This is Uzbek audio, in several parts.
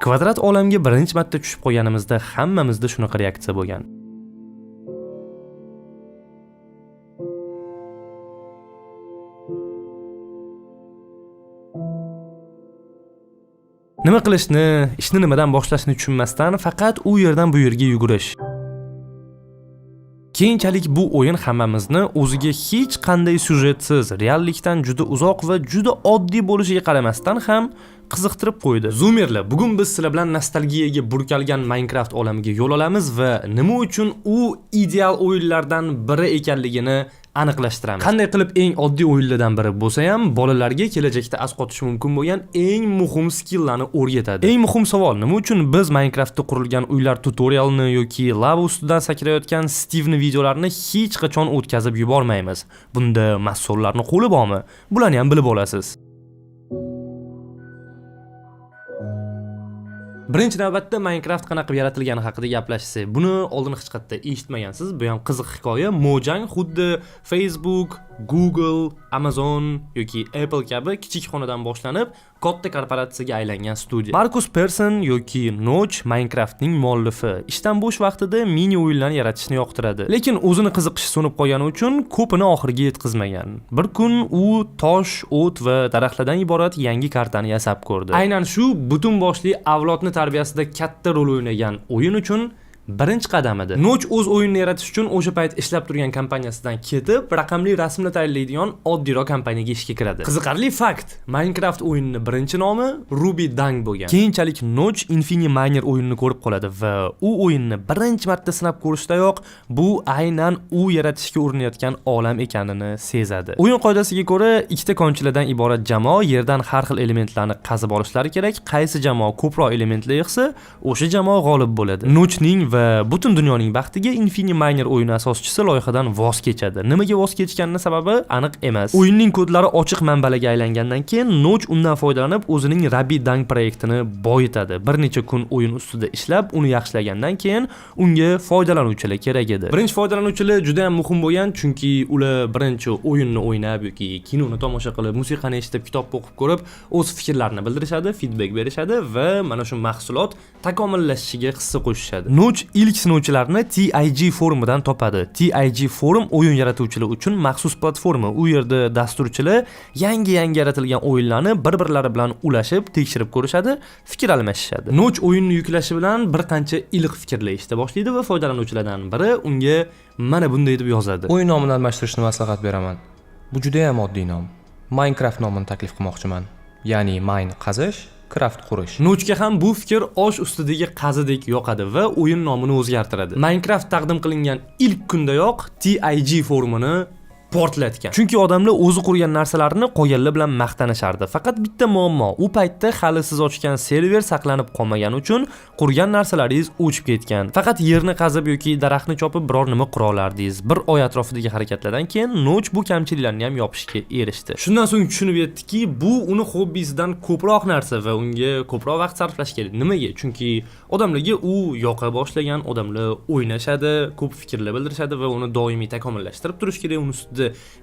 Kvadrat olamga birinchi marta tushib qolganimizda hammamizda shunaqa reaksiya bo'lgan. Nima qilishni, ishni nimadan boshlashni tushunmasdan faqat u yerdan bu yerga yugurish. Keyinchalik bu o'yin hammamizni o'ziga hech qanday syujetsiz, reallikdan juda uzoq va juda oddiy bo'lishiga qaramasdan ham qiziqtirib qo'ydi. Zoomerlar, bugun biz sizlar bilan nostalgiyaga burkalgan Minecraft olamiga yo'l olamiz va nima uchun u ideal o'yinlardan biri ekanligini aniqlashtiramiz. Qanday qilib eng oddiy o'yinlardan biri bo'lsa ham bolalarga kelajakda asqotishi mumkin bo'lgan eng muhim skilllarni o'rgatadi. Eng muhim savol: nima uchun biz Minecraftda qurilgan uylar tutorialini yoki lava ustidan sakrayotgan Steve'ni videolarini hech qachon o'tkazib yubormaymiz? Bunda masonlarni qo'li bormi? Bularni ham bilib olasiz. Birinchi navbatda Minecraft qanaqa qilib yaratilgani haqida gaplashsak, buni oldin hech qayerda eshitmagansiz. Bu ham qiziq hikoya. Mojang xuddi Facebook, Google, Amazon yoki Apple kabi kichik xonadan boshlanib, katta korporatsiyaga aylangan studiya. Markus Persson yoki Notch Minecraftning muallifi. Ishdan bo'sh vaqtida mini o'yinlarni yaratishni yoqtiradi. Lekin o'zini qiziqishi so'nib qolgani uchun ko'pini oxiriga yetkazmagan. Bir kun u tosh, o't va daraxtlardan iborat yangi kartani yasab ko'rdi. Aynan shu butun boshli avlodni tarbiyasida katta rol o'ynagan o'yin uchun birinchi qadam edi. Notch o'z o'yinini yaratish uchun o'sha payt ishlab turgan kompaniyasidan ketib, raqamli rasmni tayyorlaydigan oddiyroq kompaniyaga ishga kiradi. Qiziqarli fakt: Minecraft o'yinini birinchi nomi Ruby Dung bo'lgan. Keyinchalik Notch Infiniminer o'yinini ko'rib qoladi va u o'yinni birinchi marta sinab ko'rishdayoq bu aynan u yaratishga urinayotgan olam ekanini sezadi. O'yin qoidasiga ko'ra, ikkita konchilardan iborat jamoa yerdan har xil elementlarni qazib olishlari kerak. Qaysi jamoa ko'proq elementlar yig'sa, o'sha jamoa g'olib bo'ladi. Notchning va butun dunyoning baxtiga Infiniminer o'yini asoschisi loyihadan voz kechadi. Nimaga voz kechganini sababi aniq emas. O'yinning kodlari ochiq manbalarga aylangandan keyin Notch undan foydalanib o'zining Ruby Dung proyektini boyitadi. Bir necha kun o'yin ustida ishlab, uni yaxshilagandan keyin unga foydalanuvchilar kerak edi. Birinchi foydalanuvchilar juda ham muhim bo'lgan, chunki ular birinchi o'yinni o'ynab yoki kinoni tomosha qilib, musiqani eshitib, kitob o'qib ko'rib, o'z fikrlarini bildirishadi, feedback berishadi va mana shu mahsulot takomillashishiga hissa qo'shishadi. Notch ilk sinovchilarni TIG forumidan topadi. TIG forum o'yin yaratuvchilar uchun maxsus platforma. U yerda dasturchilar yangi-yangi yaratilgan o'yinlarni bir-birlari bilan ulashib, tekshirib ko'rishadi, fikr almashishadi. Notch o'yinni yuklashi bilan bir qancha iliq fikrlar eshita boshlaydi va foydalanuvchilardan biri unga mana bunday deb yozadi. O'yin nomini almashtirishni maslahat beraman. Bu judayam oddiy nom. Minecraft nomini taklif qilmoqchiman. Ya'ni mine qazish, craft qurish. Nochga ham bu fikr osh ustidagi qazidek yoqadi va o'yin nomini o'zgartiradi. Minecraft taqdim qilingan ilk kundayoq TIG forumini portlatgan. Chunki odamlar o'zi qurgan narsalarni qolganlar bilan maqtanishardi. Faqat bitta muammo, u paytda hali siz ochgan server saqlanib qolmagani uchun qurgan narsalaringiz o'chib ketgan. Faqat yerni qazib yoki daraxtni chopib biror nima qura olardingiz. Bir oy atrofidagi harakatlardan keyin Notch bu kamchiliklarni ham yopishga erishdi. Shundan so'ng tushunib yetdiki, bu uni hobbisidan ko'proq narsa va unga ko'proq vaqt sarflash kerak. Nimaga? Chunki odamlarga u yoqa boshlagan, odamlar o'ynashadi, ko'p fikrlar bildirishadi va uni doimiy takomillashtirib turish kerak, uni ustida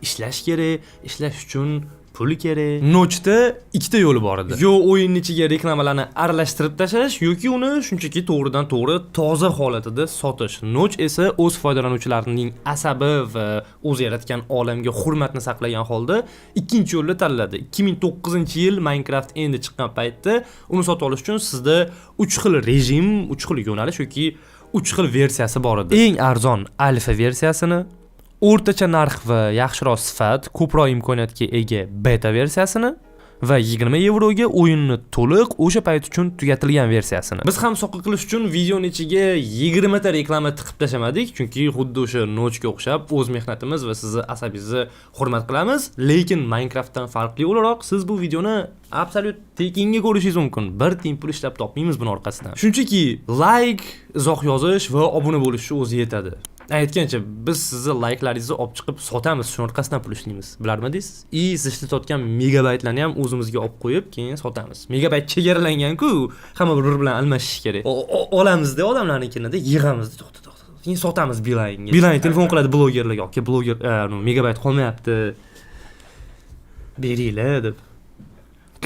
ishlash kerak, ishlash uchun pul kerak. Nochda ikkita yo'li bor edi. Yo o'yinni ichiga reklamalarni aralashtirib tashlash yoki uni shunchaki to'g'ridan to'g'ri toza holatida sotish. Notch esa o'z foydalanuvchilarining asabi va o'zi yaratgan olamga hurmatni saqlagan holda ikkinchi yo'lni tanladi. 2009-yil Minecraft endi chiqqan paytda uni sotib olish uchun sizda 3 xil rejim, 3 xil yo'nalish yoki 3 xil versiyasi bor edi. Eng arzon alfa versiyasini, o'rtacha narx va yaxshiroq sifat, ko'proq imkoniyatga ega beta versiyasini va 20 yevroga o'yinni to'liq o'sha payt uchun tugatilgan versiyasini. Biz ham soqqa qilish uchun videoni ichiga 20 ta reklama tiqib tashlamadik, chunki xuddi o'sha Notchga o'xshab o'z mehnatimiz va sizni asabingizni hurmat qilamiz, lekin Minecraftdan farqli o'laroq siz bu videoni absolyut tekinga ko'rishingiz mumkin. Bir tiyin pul ishlab topmaymiz buni orqasidan. Shunchaki like, izoh yozish va obuna bo'lishni o'zi yetadi. Aytgancha, biz sizni layklaringizni olib chiqib sotamiz, shuni orqasidan pul ishlaymiz. Bilarmidingiz? И siz ishlatayotgan megabaytlarni ham o'zimizga olib qo'yib, keyin sotamiz. Megabayt chegaralangan-ku, hamma bir-biri bilan almashishi kerak. Olamizda odamlarnikini, yig'amiz, to'xta, to'xta. Keyin sotamiz Beeline'ga. Beeline telefon qiladi blogerlarga, "Aka, bloger, megabayt qolmayapti. Beringlar" deb.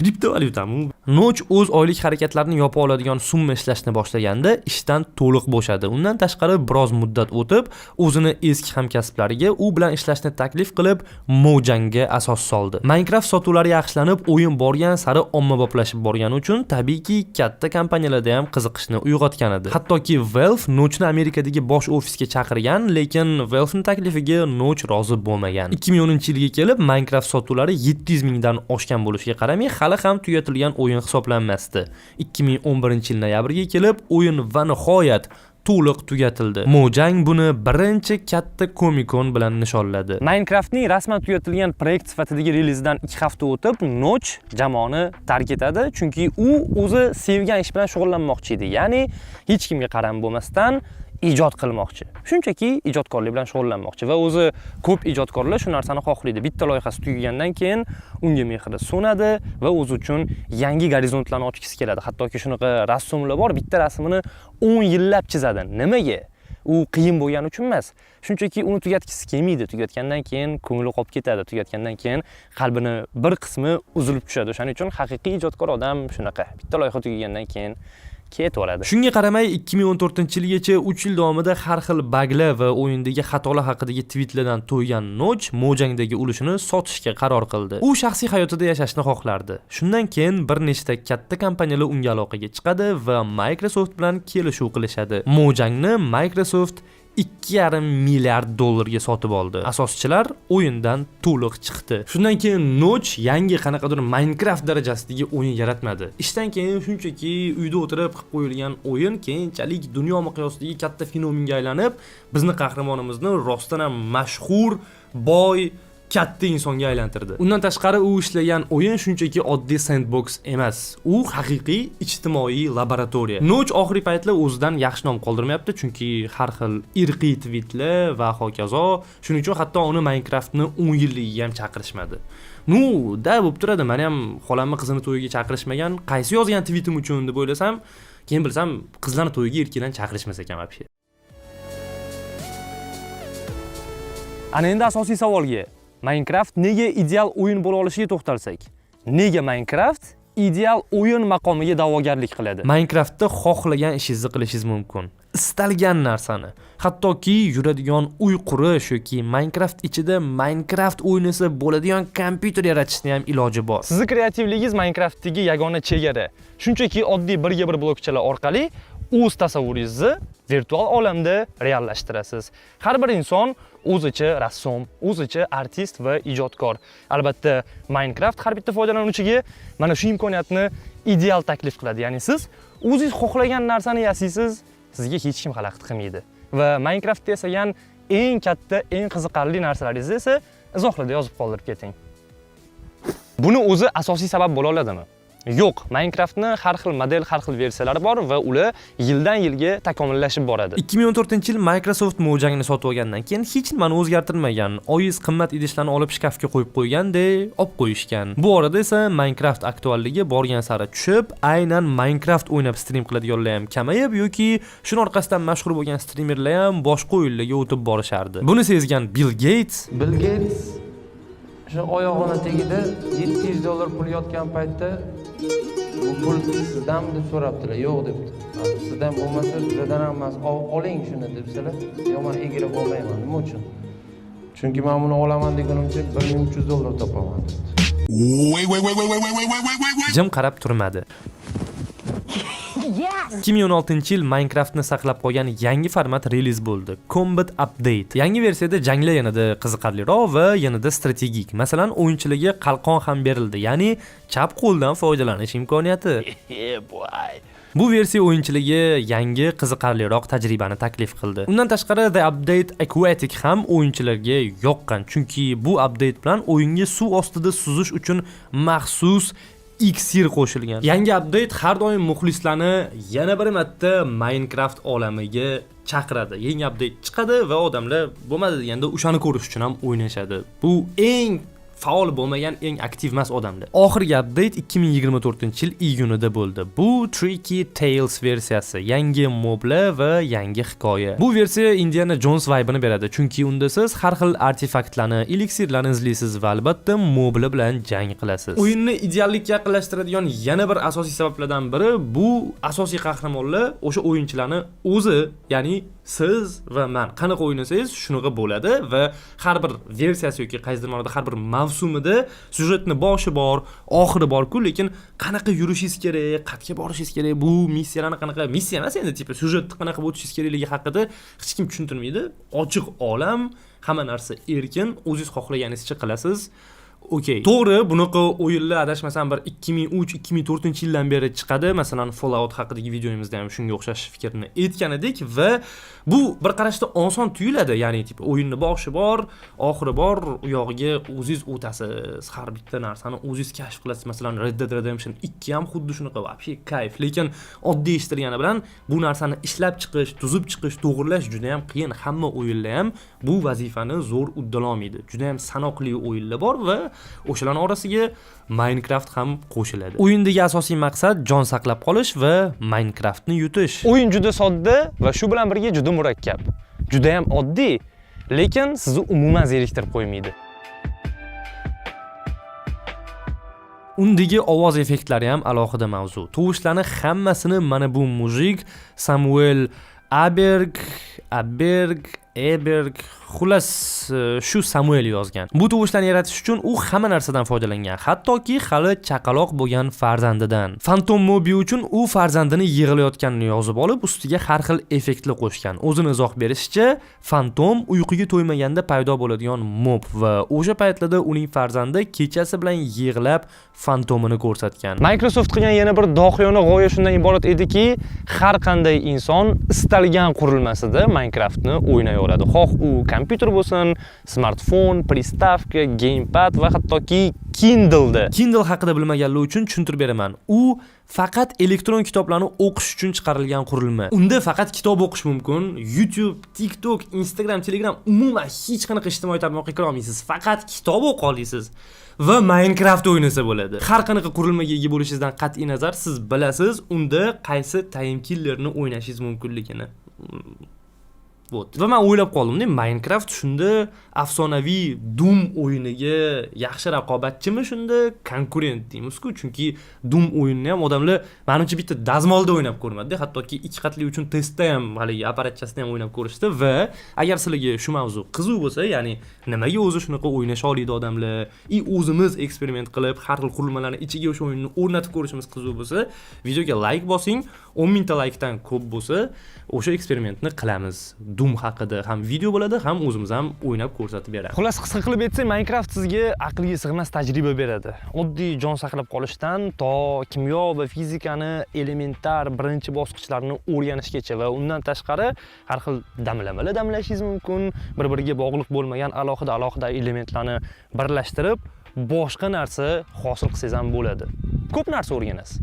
Kriptovalyutami? Notch o'z oylik harakatlarini yopa oladigan summa ishlashni boshlaganda ishdan to'liq bo'shadi. Undan tashqari, biroz muddat o'tib, o'zini eski hamkasblariga u bilan ishlashni taklif qilib, Mojangga asos soldi. Minecraft sotuvlari yaxshilanib, o'yin borgan sari ommaboplashib borgani uchun, tabiiyki, katta kompaniyalarda ham qiziqishni uyg'otgan edi. Hattoki Valve Notchni Amerikadagi bosh ofisga chaqirgan, lekin Valvening taklifiga Notch rozi bo'lmagan. 2010-yilga kelib Minecraft sotuvlari 700 mingdan oshgan bo'lishiga qaramay, hali ham tugatilgan o'yin hisoblanmasdi. 2011 yil noyabrga kelib o'yin va nihoyat to'liq tugatildi. Mojang buni birinchi katta Comic-Con bilan nishonladi. Minecraftning rasman tugatilgan proyekt sifatidagi relizidan 2 hafta o'tib, Notch jamoani tark etadi, chunki u o'zi sevgan ish bilan shug'ullanmoqchi edi. Ya'ni hech kimga qaram bo'lmasdan ijod qilmoqchi. Shunchaki ijodkorlik bilan shug'ullanmoqchi va o'zi ko'p ijodkorlar shu narsani xohlaydi. Bitta loyihasi tugagandan keyin unga mehri so'nadi va o'zi uchun yangi gorizontlarni ochgisi keladi. Hattoki shunaqa rassomlar bor, bitta rasmini 10 yillab chizadi. Nimaga? U qiyin bo'lgani uchun emas. Shunchaki uni tugatgisi kelmaydi. Tugatgandan keyin ko'ngli qolib ketadi. Tugatgandan keyin qalbini bir qismi uzilib tushadi. O'shaning uchun haqiqiy ijodkor odam shunaqa. Bitta loyiha tugagandan keyin ketaveradi. Shunga qaramay, 2014-yilgacha 3 yil davomida har xil baglar va o'yindagi xatolar haqidagi tweetlardan to'ygan Notch Mojangdagi ulushini sotishga qaror qildi. U shaxsiy hayotida yashashni xohlardi. Shundan keyin bir nechta katta kompaniyalar unga aloqaga chiqadi va Microsoft bilan kelishuv qilishadi. Mojangni Microsoft 2,5 milliard dollarga sotib oldi. Asoschilar o'yindan to'liq chiqdi. Shundan keyin Notch yangi qanaqadir Minecraft darajasidagi o'yin yaratmadi. Ishdan keyin shunchaki uyda o'tirib qilib qo'yilgan o'yin keyinchalik dunyo miqyosidagi katta fenomenga aylanib, bizni qahramonimizni rostdan ham mashhur, boy, katta insonga aylantirdi. Undan tashqari, u ishlagan o'yin shunchaki oddiy sandbox emas. U haqiqiy ijtimoiy laboratoriya. Notch oxirgi paytlar o'zidan yaxshi nom qoldirmayapti, chunki har xil irqiy tweetlar va hokazo. Shuning uchun hatto uni Minecraftni 10 yilligiga ham chaqirishmadi. Ну, да, bo'lib turadi. Meni ham xolamni qizini to'yiga chaqirishmagan. Qaysi yozgan tweetim uchun deb o'ylasam, keyin bilsam, qizlarni to'yiga erkaklarni chaqirishmas ekan вообще. Ana endi asosiy savolga, Minecraft nega ideal o'yin bo'la olishiga to'xtalsak. Nega Minecraft ideal o'yin maqomiga da'vogarlik qiladi? Minecraftda xohlagan ishingizni qilishingiz mumkin. Istalgan narsani. Hattoki yuradigan uy qurish yoki Minecraft ichida Minecraft o'ynasa bo'ladigan kompyuter yaratishni ham iloji bor. Sizni kreativligingiz Minecraftdagi yagona chegara. Shunchaki oddiy birga bir blokchalar orqali o'z tasavvuringizni virtual olamda reallashtirasiz. Har bir inson o'zicha rassom, o'zicha artist va ijodkor. Albatta, Minecraft har bitta foydalanuvchiga mana shu imkoniyatni ideal taklif qiladi. Ya'ni siz o'zingiz xohlagan narsani yasaysiz, sizga hech kim xalaqit qilmaydi. Va Minecraftda yasagan eng katta, eng qiziqarli narsalaringizni esa izohlarda yozib qoldirib keting. Buni o'zi asosiy sabab bo'la oladimi? Yo'q, Minecraftni har xil model, har xil versiyalari bor va ular yildan yilga takomillashib boradi. 2014-yil Microsoft Mojangni sotib olgandan keyin hech nimani o'zgartirmagan. Oyiz qimmat idishlarni olib shkafga qo'yib qo'ygandek, olib qo'yishgan. Bu orada esa Minecraft aktualligi borgan sari tushib, aynan Minecraft o'ynab stream qiladiganlar ham kamayib yoki shuni orqasidan mashhur bo'lgan streamerlar ham boshqa o'yinlarga o'tib borishardi. Buni sezgan Bill Gates Bill Gates shu oyog'ini tagida 700 dollar pul yotgan paytda, "Bu pul sizdanmi?" deb so'rabdilar. "Yo'q", debdi. "Ha, sizdan bo'lmasa, bizdan ham emas, oling shuni", debsalar, "Yo'q, man egilib olmayman". "Nima uchun?" "Chunki man buni olaman degunimcha 1300 dollar topaman", debdi. Wait, wait, wait, wait, wait, wait, wait, wait, wait, wait. Jim qarab turmadi. 2016-yil Minecraftni saqlab qolgan yangi format reliz bo'ldi. Combat Update. Yangi versiyada janglar yanada qiziqarliroq va yanada strategik. Masalan, o'yinchilarga qalqon ham berildi, ya'ni chap qo'ldan foydalanish imkoniyati. Bu versiya o'yinchilarga yangi, qiziqarliroq tajribani taklif qildi. Undan tashqari, The Update Aquatic ham o'yinchilarga yoqqan, chunki bu update bilan o'yinga suv ostida suzish uchun maxsus iksir qo'shilgan. Yangi update har doim muxlislarni yana bir marta Minecraft olamiga chaqiradi. Yangi update chiqadi va odamlar bo'lmadi deganda o'shani ko'rish uchun ham o'ynashadi. Bu eng Faol bo'lmagan, eng aktiv emas odamlar. Oxirgi update 2024-yil iyunida bo'ldi. Bu Tricky Tales versiyasi, yangi moblar va yangi hikoya. Bu versiya Indiana Jones vibe'ini beradi, chunki unda siz har xil artefaktlarni, eliksirlarni izlaysiz va albatta moblar bilan jang qilasiz. O'yinni ideallikka yaqinlashtiradigan yana bir asosiy sabablardan biri bu asosiy qahramonlar o'sha o'yinchilarni o'zi, ya'ni siz va man qanaqa o'ynasangiz, shunaqa bo'ladi va har bir versiyasi yoki qaysidir ma'noda har bir mavsumida syujetni boshi bor, oxiri bor-ku, lekin qanaqa yurishingiz kerak, qayerga borishingiz kerak, bu missiyalarni qanaqa, missiya emas endi, типа syujetni qanaqa o'tishingiz kerakligi haqida hech kim tushuntirmaydi. Ochiq olam, hamma narsa erkin, o'zingiz xohlaganingizcha qilasiz. Okey. To'g'ri, bunaqa o'yinlar adashmasam bir 2003-2004 yildan beri chiqadi. Masalan, Fallout haqidagi videomizda ham shunga o'xshash fikrni aytgan edik va bu bir qarashda oson tuyuladi. Ya'ni типа o'yinni boshi bor, oxiri bor, u yog'iga o'zingiz o'tasiz. Har bitta narsani o'zingiz kashf qilasiz. Masalan, Red Dead Redemption 2 ham xuddi shunaqa, вообще kayf. Lekin oddiy eshitilgani bilan bu narsani ishlab chiqish, tuzib chiqish, to'g'irlash juda ham qiyin. Hamma o'yinlar ham bu vazifani zo'r uddalolmaydi. Juda ham sanoqli o'yinlar bor va o'shalarning orasiga Minecraft ham qo'shiladi. O'yindagi asosiy maqsad jon saqlab qolish va Minecraftni yutish. O'yin juda sodda va shu bilan birga juda murakkab. Juda ham oddiy, lekin sizni umuman zeriktirib qo'ymaydi. Undagi ovoz effektlari ham alohida mavzu. Tovushlarni hammasini mana bu мужик Samuel Aberg, Aberg, Eberg, xullas shu Samuel yozgan. Bu tovushlarni yaratish uchun u hamma narsadan foydalangan, hattoki hali chaqaloq bo'lgan farzandidan. Phantom Mobi uchun u farzandini yig'layotganini yozib olib, ustiga har xil effektlar qo'shgan. O'zini izoh berishicha, Phantom uyquga to'ymaganda paydo bo'ladigan mob va o'sha paytlarda uning farzandi kechasi bilan yig'lab fantomini ko'rsatgan. Microsoft qilgan yana bir dohiyona g'oya shundan iborat ediki, har qanday inson istalgan qurilmasida Minecraftni o'ynay oladi. Xoh u kompyuter bo'lsin, smartfon, приставка, gamepad va hattoki Kindle'da. Kindle haqida bilmaganlar uchun tushuntirib beraman. U faqat elektron kitoblarni o'qish uchun chiqarilgan qurilma. Unda faqat kitob o'qish mumkin. YouTube, TikTok, Instagram, Telegram, umuman hech qanaqa ijtimoiy tarmoqqa kira olmaysiz. Faqat kitob o'qa olasiz va Minecraft o'ynasa bo'ladi. Har qanaqa qurilmaga ega bo'lishingizdan qat'iy nazar siz bilasiz unda qaysi time killerni o'ynashingiz mumkinligini. Вот. Va men o'ylab qoldim, Minecraft shunda afsonaviy Doom o'yiniga yaxshi raqobatchimi shunda, konkurent deymiz-ku, chunki Doom o'yinini ham odamlar manimcha bitta dazmolda o'ynab ko'rmadi, hattoki ikki qatli uchun testda ham haligi apparatchasida ham o'ynab ko'rishdi va agar sizlarga shu mavzu qiziq bo'lsa, ya'ni nimaga o'zi shunaqa o'ynasha oladi odamlar, и o'zimiz eksperiment qilib har xil qurilmalarni ichiga o'sha o'yinni o'rnatib ko'rishimiz qiziq bo'lsa, videoga like bosing, 10 mingta laykdan ko'p bo'lsa, o'sha eksperimentni qilamiz. Doom haqida ham video bo'ladi, ham o'zimiz ham o'ynab ko'rsatib beramiz. Xullas, qisqa qilib aytsak, Minecraft sizga aqlga sig'mas tajriba beradi. Oddiy jon saqlab qolishdan to kimyo va fizikani elementar birinchi bosqichlarini o'rganishgacha va undan tashqari har xil damlamalar damlashingiz mumkin, bir-biriga bog'liq bo'lmagan alohida alohida elementlarni birlashtirib boshqa narsa hosil qilsangiz ham bo'ladi. Ko'p narsa o'rganasiz.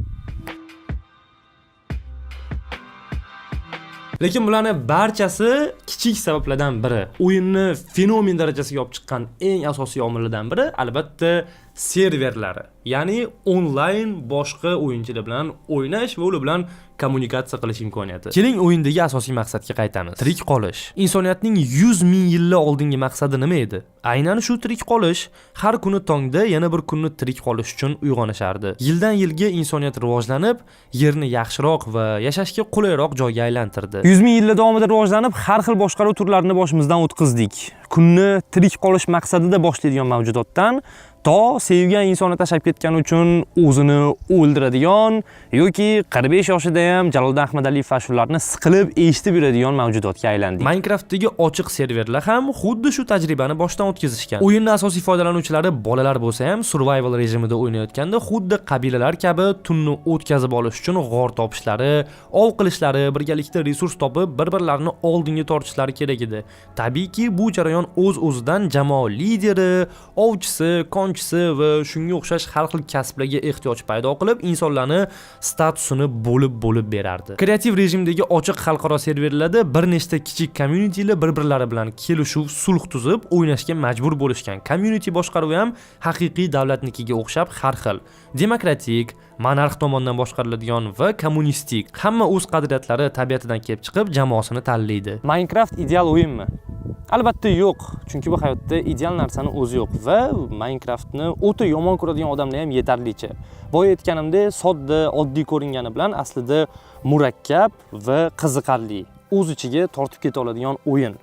Lekin bularni barchasi kichik sabablardan biri. O'yinni fenomen darajasiga olib chiqqan eng asosiy omillardan biri albatta serverlari. Ya'ni onlayn boshqa o'yinchilar bilan o'ynash va ular bilan kommunikatsiya qilish imkoniyati. Keling, o'yindagi asosiy maqsadga qaytamiz. Tirik qolish. Insoniyatning 100 ming yillar oldingi maqsadi nima edi? Aynan shu tirik qolish. Har kuni tongda yana bir kunni tirik qolish uchun uyg'onishardi. Yildan yilga insoniyat rivojlanib, yerni yaxshiroq va yashashga qulayroq joyga aylantirdi. 100 ming yillar davomida rivojlanib, har xil boshqaruv turlarini boshimizdan o'tkazdik. Kunni tirik qolish maqsadida boshlaydigan mavjudotdan to sevgan insonni tashlab ketgani uchun o'zini o'ldiradigan yoki 45 yoshida ham Jaloliddin Ahmadaliyev ashulalarini siqilib eshitib yuradigan mavjudotga aylandik. Minecraftdagi ochiq serverlar ham xuddi shu tajribani boshdan o'tkazishgan. O'yinning asosiy foydalanuvchilari bolalar bo'lsa ham, survival rejimida o'ynayotganda xuddi qabilalar kabi tunni o'tkazib olish uchun g'or topishlari, ov qilishlari, birgalikda resurs topib, bir-birlarini oldinga tortishlari kerak edi. Tabiiyki, bu jarayon o'z-o'zidan jamoa lideri, ovchisi, konchisi konchisi va shunga o'xshash har xil kasblarga ehtiyoj paydo qilib, insonlarni statusini bo'lib bo'lib berardi. Kreativ rejimdagi ochiq xalqaro serverlarda bir nechta kichik communitylar bir-birlari bilan kelishuv, sulh tuzib o'ynashga majbur bo'lishgan. Community boshqaruvi ham haqiqiy davlatnikiga o'xshab har xil: demokratik, monarx tomonidan boshqariladigan va kommunistik. Hamma o'z qadriyatlari, tabiatidan kelib chiqib jamoasini tanlaydi. Minecraft ideal o'yinmi? Albatta yo'q, chunki bu hayotda ideal narsani o'zi yo'q va Minecraftni o'ta yomon ko'radigan odamlar ham yetarlicha. Boya aytganimdek, sodda, oddiy ko'ringani bilan aslida murakkab va qiziqarli, o'z ichiga tortib keta oladigan o'yin.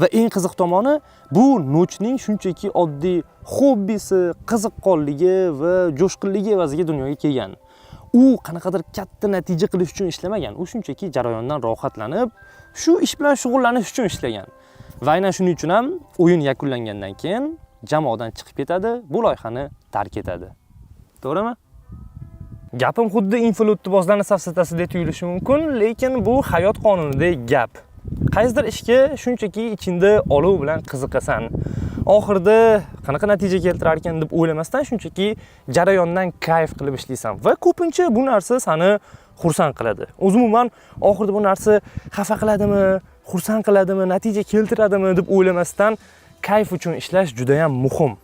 Va eng qiziq tomoni, bu Notchning shunchaki oddiy hobbisi, qiziqqonligi va jo'shqinligi evaziga dunyoga kelgan. U qanaqadir katta natija qilish uchun ishlamagan, u shunchaki jarayondan rohatlanib, shu ish bilan shug'ullanish uchun ishlagan. Va aynan shuning uchun ham o'yin yakunlangandan keyin jamoadan chiqib ketadi, bu loyihani tark etadi. To'g'rimi? Gapim xuddi infolotdibozlarni safsatasidek tuyulishi mumkin, lekin bu hayot qonunidek gap. Qaysidir ishga shunchaki ichingda olov bilan qiziqasan. Oxirida qanaqa natija keltirar ekan deb o'ylamasdan, shunchaki jarayondan kayf qilib ishlaysan va ko'pincha bu narsa seni xursand qiladi. O'zi umuman oxirida bu narsa xafa qiladimi, xursand qiladimi, natija keltiradimi deb o'ylamasdan kayf uchun ishlash juda ham muhim.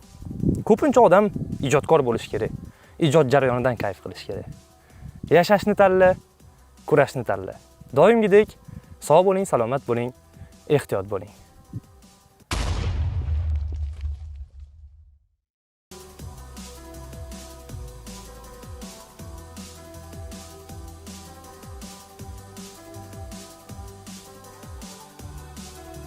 Ko'pincha odam ijodkor bo'lishi kerak. Ijod jarayonidan kayf qilish kerak. Yashashni tanla, kurashni tanla. Doimgidek sog' bo'ling, salomat bo'ling, ehtiyot bo'ling.